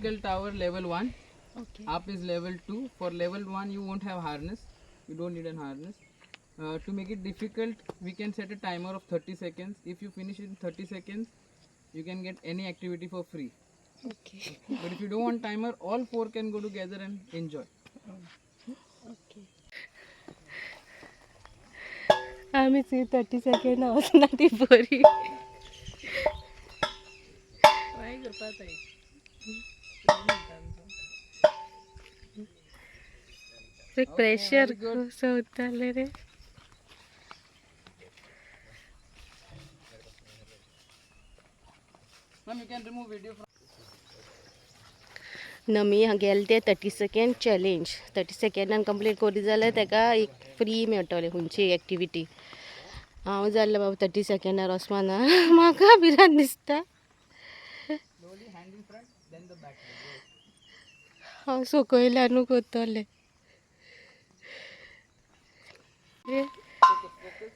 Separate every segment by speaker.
Speaker 1: vertical tower level 1.
Speaker 2: Okay.
Speaker 1: Up is level 2. For level 1 you won't have harness. You don't need an harness. To make it difficult, we can set a timer of 30 seconds. If you finish in 30 seconds, you can get any activity for free.
Speaker 2: Okay.
Speaker 1: But if you don't want timer, all four can go together and enjoy.
Speaker 2: Okay. आमी 30 second वचना ती बरी.
Speaker 3: Try करपा जाय.
Speaker 2: Pressure
Speaker 1: very good.
Speaker 2: कसो उरतालें रे.
Speaker 1: Ma'am, you can remove video from.
Speaker 2: नमी गेले ते 30 सेकेंड चॅलेंज. 30 सेकेंडान कंप्लीट करी जाल्यार ताका एक फ्री मेळटलें खंयची एक्टिविटी. हांव जालें बाबा 30 सेकेंडार वचपाना, म्हाका भिरांत दिसता.
Speaker 1: Slowly, hand in front, then the back leg. Yes.
Speaker 2: हांव सकयल्यानू करतलें.
Speaker 1: Focus, focus.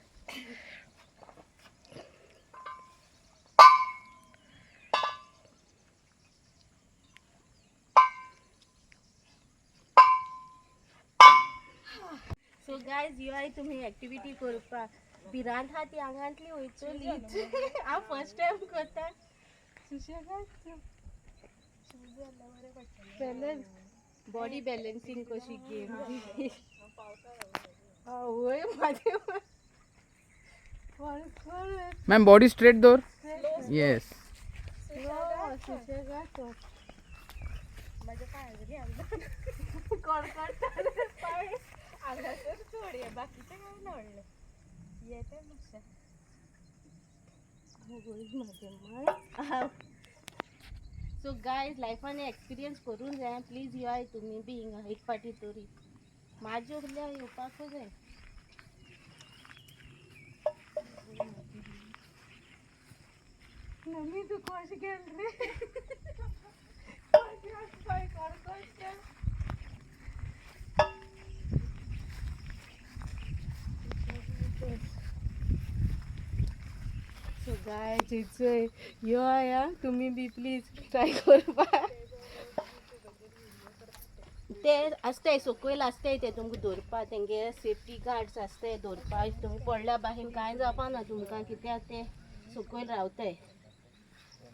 Speaker 2: So guys, यो आय तुमी एक्टिविटी करपाक. भिरांत आहा ती आंगांतली वयतली. हांव फर्स्ट टायम करता. सुशेगाद बॅलन्स, बॉडी बॅलन्सींग कशी गेम. आवय म्हाजे.
Speaker 1: Ma'am, body straight door. Yes.
Speaker 2: सुशेगाद कडकडटा पांय हांगासर चड हे बाकीचें कांय ना व्हडलें येता मातशें. सो गायज, लायफान एक्सपिरियन्स करूंक जाय. प्लीज यो तुमी बी हिंगा एक फावटी तरी. म्हाजे उरल्या येवपाकूच जाय. नमी तूं कशें गेलें रे? पांय कडकडटा. सो गायज, it's यो या तुमी बी प्लीज ट्राय करपाक. ते आसताय सकयल आसताय ते तुमकां दवरपा. तेंगे सेफ्टी गार्ड्स आसताय दवरपा. तुमी पडल्या बाहेर कांय जावपा ना तुमकां, कित्याक ते सकयल रावताय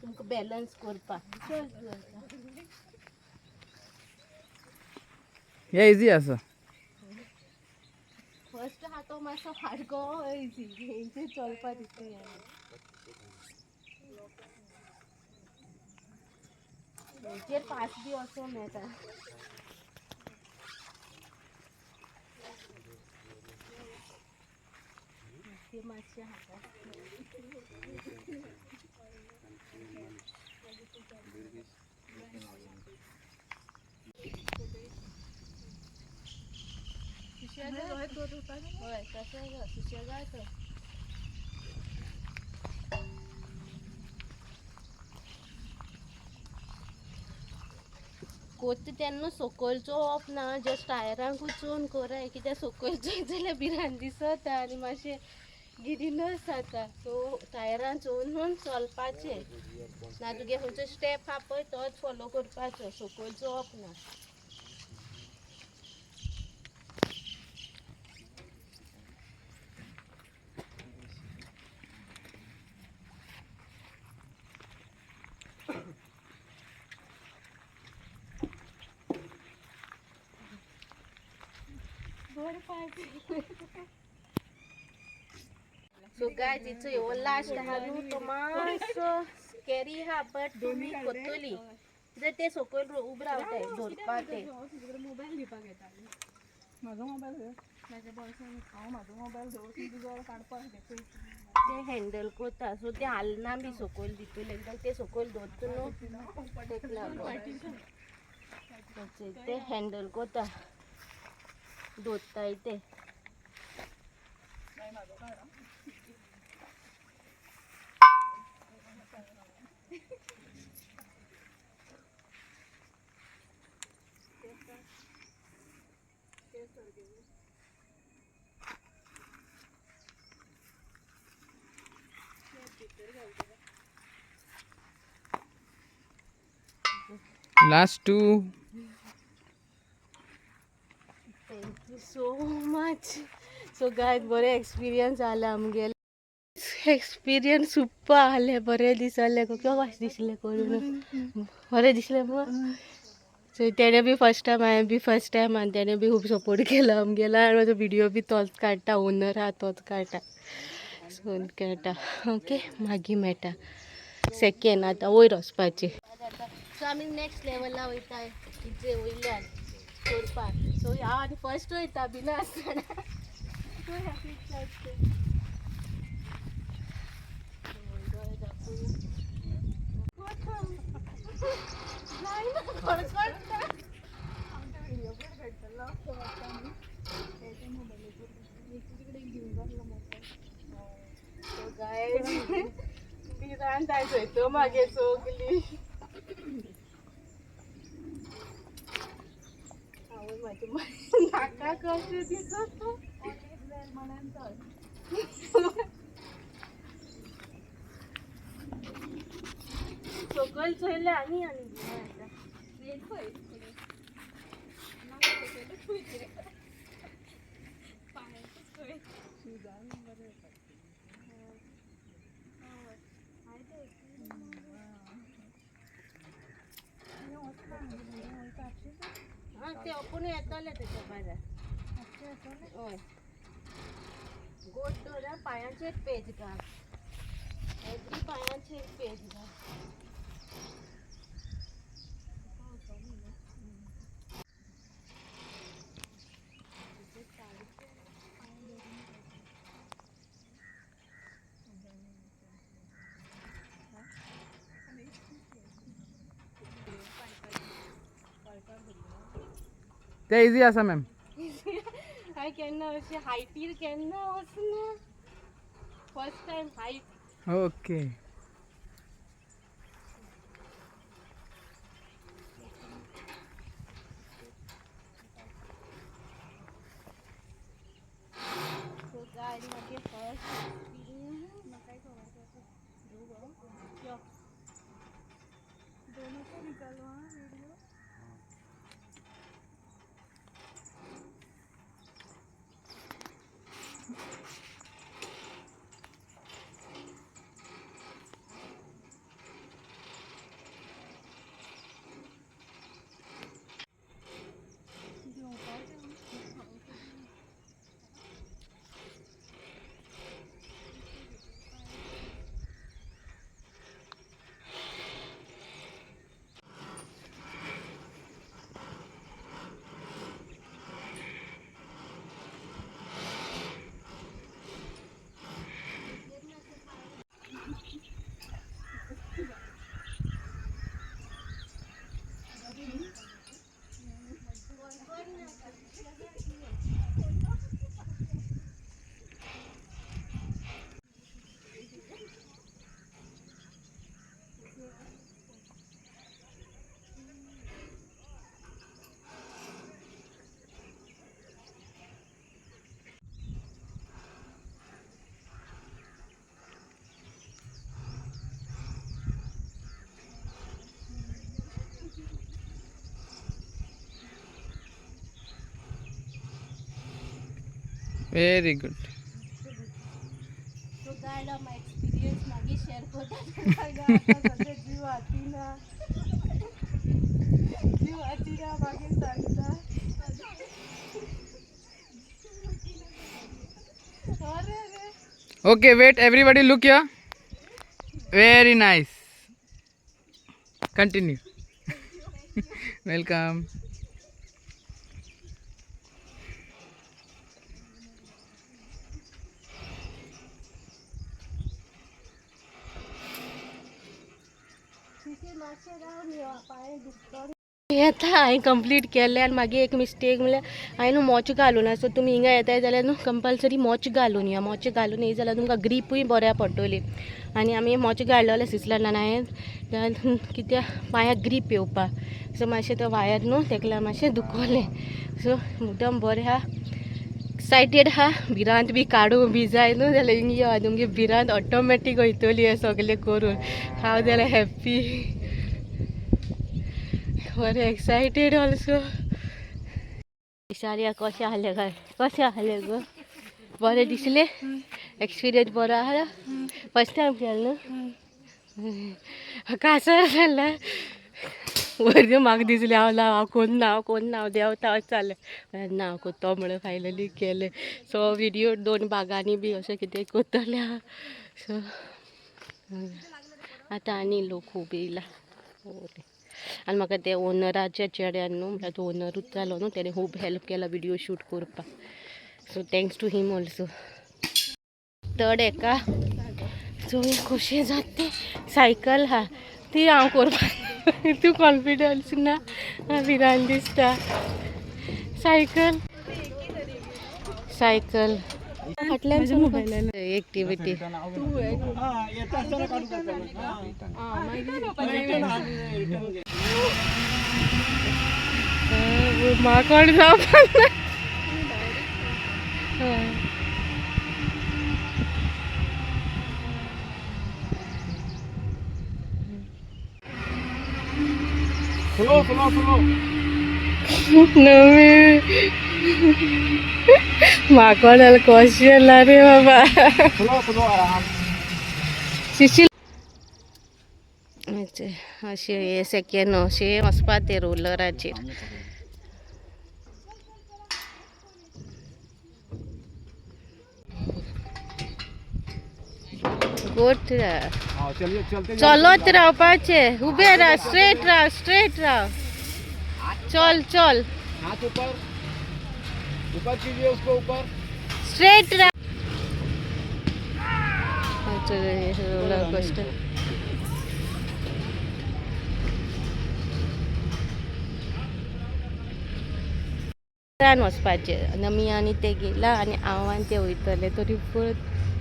Speaker 2: तुमकां बॅलन्स करपाक.
Speaker 1: Yeah, easy आसा.
Speaker 2: फर्स्ट आहा तो मातसो सारको इजी, हेंचेर चलपा तितलें हें. हेचेर फास्ट बी वचों मेळटा. ते मातशें हाता. हय तशें गो सुशेगाद. कोत्ता तेन्ना सकयल चोवप ना, जस्ट टायरांकूच चोवन कोराय. कित्याक सकयल चोयत जाल्यार भिरांत दिसता आनी मातशें गिदिनस जाता. सो टायरान चोवन चलपाचें ना. तुगे खंयचो स्टेप आहा पळय तोच फॉलो करपाचो, सकयल चोवप ना. सो गायज, it's हो लास्ट आहा न्हू, तो मातसो स्कॅरी आहा, बट तुमी करतली कित्याक ते सकयल उबे रावताय धरपा ते.
Speaker 3: मोबायल दिवपाक येताले.
Speaker 1: म्हाजो मोबायल दे.
Speaker 3: म्हाज्या बॉल्सान हांव म्हाजो मोबायल दवर तुजो काडपाक जाय.
Speaker 2: ते हँडल करता. सो ते हालना बी सकयल दितले, कित्याक ते सकयल दवरता न्हू तेका लागून ते हँडल करता, दवरताय ते.
Speaker 1: Last two.
Speaker 2: Thank you so much. So guys, बरें एक्सपिरियन्स आला आमगेले. एक्सपिरियन्स सुपर आहले, बरें दिसलें. कशें दिसलें करून? बरें दिसलें मगो? सो तेणें बी फर्स्ट टायम, हांवें बी फर्स्ट टायम, आनी तेणें बी खूब सपोर्ट केलो आमगेलो. आनी म्हाजो विडियो बी तोच काडटा, ओनर आहा तोच काडटा. सो खेळटा. ओके, मागीर मेळटा. सेकेंड आतां वयर वचपाचें. सो आमी नेक्स्ट लेवला वयता, इतले वयल्यान करपाक. सो हांव आनी फर्स्ट वयता बिना आसतना. सो जायना.
Speaker 3: आमच्या व्हिडिओ पण काडटलो असो वाटता न्ही ते मोबायलाचेर तिकडे घेवन जातलो मोबायल.
Speaker 2: सो गायज, भिरांत जाय मागीर सगली. आवय म्हाजे, नाका कशें दिसत.
Speaker 3: मनान चल.
Speaker 2: सकयल चोयलें आनी आनी भिरांत येता.
Speaker 3: खंय फुडें पांयाकूच खंय शुजान बरें येता.
Speaker 2: आं, ते आपूण येतले तेच्या बाजार. हय, गोड दवर पांयाचेर पेज घाल, एवरी पांयाचेर पेज घाल.
Speaker 1: ते इजी आसा मॅम.
Speaker 2: हांवें केन्ना अशें हायटीर केन्ना वचना, first time height.
Speaker 1: Okay.
Speaker 2: So guys, मागीर फर्स्ट एक्सपिरियन्स.
Speaker 3: म्हाकाय खबर आसा.
Speaker 2: यो.
Speaker 3: दोनों को निकालो. हाँ, video.
Speaker 1: Very good.
Speaker 2: So guys, my experience मागीर शेअर करता.
Speaker 3: सध्या जीव हाती ना, जीव हाती ना, मागीर सांगता. अरे रे.
Speaker 1: Okay, wait, everybody look here. Very nice. Continue. Welcome.
Speaker 2: येता हांवें कंप्लीट केलें. आनी मागीर एक मिस्टेक म्हणल्यार हांवें न्हू मोच घालूं ना. सो तुमी हिंगा येताय जाल्यार न्हू कंपल्सरी मोच घालून या. मोच घालून येय जाल्यार तुमकां ग्रिपूय बऱ्या पडटली. आनी आमी मोच घाडलेले स्विट्झर्लंडान हांवें, कित्याक पांयाक ग्रीप येवपाक. सो मातशें तो वायर न्हू तेका लागून मातशें दुखोलें. सो एकदम बरें आहा, एक्सायटेड आहा. भिरांत बी काडूंक बी जाय न्हू जाल्यार हिंग यो, तुमगे भिरांत ऑटोमॅटीक वयतली हें सगळें करून. हांव जाल्यार हॅप्पी. बरें एक्सायटेड ऑल्सो. विशारिया कशें आहलें काय, कशें आहलें गो? बरें दिसलें? एक्सपिरियन्स बरो आहा? फर्स्ट टायम केलें न्हू? कासर जालें वयर म्हाका दिसलें हांव ना, हांव कोन्ना, हांव कोन्ना, हांव देंवता अशें जालें. ना हांव कोत्तो म्हणून फायनली केलें. सो विडियो दोन भागांनी बी अशें कितें कोत्तलें हांव. सो आतां आनी लोक खूब येयला. आनी म्हाका ते ओनराच्या चेड्यान न्हू, म्हळ्यार तो ओनरूच जालो न्हू, तेणें खूब हेल्प केला विडियो शूट करपाक. So thanks to him also. Third हेका चोया कशें जाता तें. सायकल आहा ती हांव करपाक तूं कॉन्फिडन्स ना, भिरांत दिसता. सायकल सायकल फाटल्यान एक्टिविटी. म्हाका कोण जावपाक ना. हय.
Speaker 1: Slow slow slow.
Speaker 2: नवी म्हाका जाल्यार कशें जालां रे बाबा.
Speaker 1: स्लो स्लो आराम.
Speaker 2: शिशील अशें हे सेकेंड अशें वचपा ते रोलराचेर. गोट
Speaker 1: हाँ चलिए, चलते.
Speaker 2: चलत रावपाचें, उबें राव, स्ट्रेट राव, स्ट्रेट राव, चल चल.
Speaker 1: हाथ ऊपर, ऊपर कीजिए उसको ऊपर.
Speaker 2: स्ट्रेट राव. रोलर कोस्टर रान वचपाचें. नमी आनी ते गेला आनी हांव आनी ते वयतले तरी पूण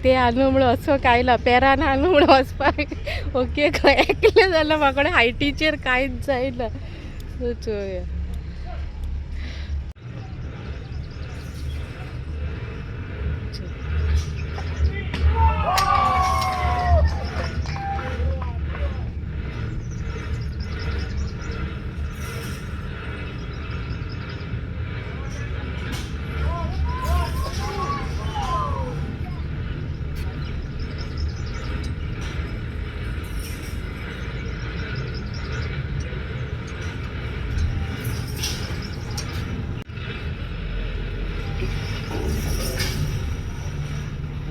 Speaker 2: ते आनु म्हणून वचोंक आयला पेरान आनु म्हणून वचपाक ओके. खंय एकलें जाल्यार म्हाका हायटीचेर कांयच जायना. सो चोया.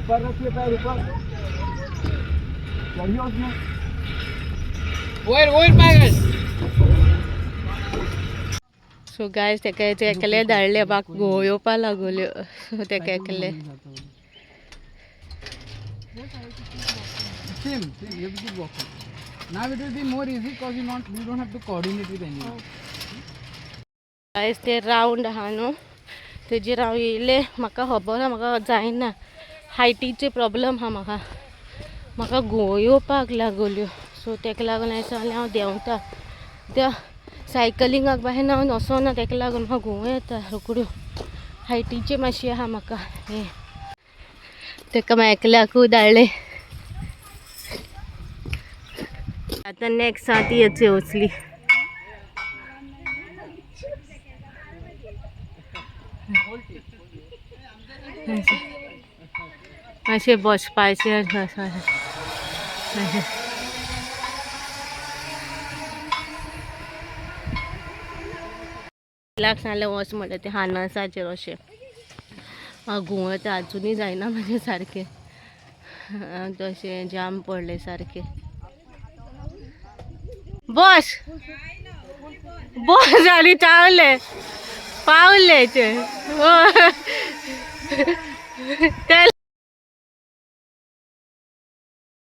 Speaker 1: ऊपर रखिए पैर, ऊपर चढ़िए उसमें. ओयर ओयर पागल.
Speaker 2: सो गायज, तेका एकले धाडले, म्हाका घुंव येवपा लागल्यो. सो तेका एकले.
Speaker 1: Same, same. You have to keep walking. Now it will be more easy because you don't have to coordinate with anyone.
Speaker 2: Guys, ते रावंड आहा न्हू, तेजेर हांव येयलें. म्हाका खबर आहा म्हाका जायना, हायटीचे प्रॉब्लम आहा म्हाका. म्हाका घुंव येवपाक लागल्यो. सो तेका लागून हांवें सांगलें हांव देंवता. त्या सायकलिंगाक बाहेर हांव वचना, तेका लागून म्हाका घुंव येता रोखड्यो. हायटीचे मातशें आहा म्हाका हें. तेका मागीर एकल्याकूय धाडलें. आतां नेक्स्ट आहा ती हेची वचली. अशें बसपाचें अशें. लाख सांगलें वच म्हणलें तें हानसाचेर अशें. म्हाका घुंव येता, आजुनूय जायना म्हाजें सारकें, तशें जाम पडलें सारकें. बस बस आनी पावले पावले ते.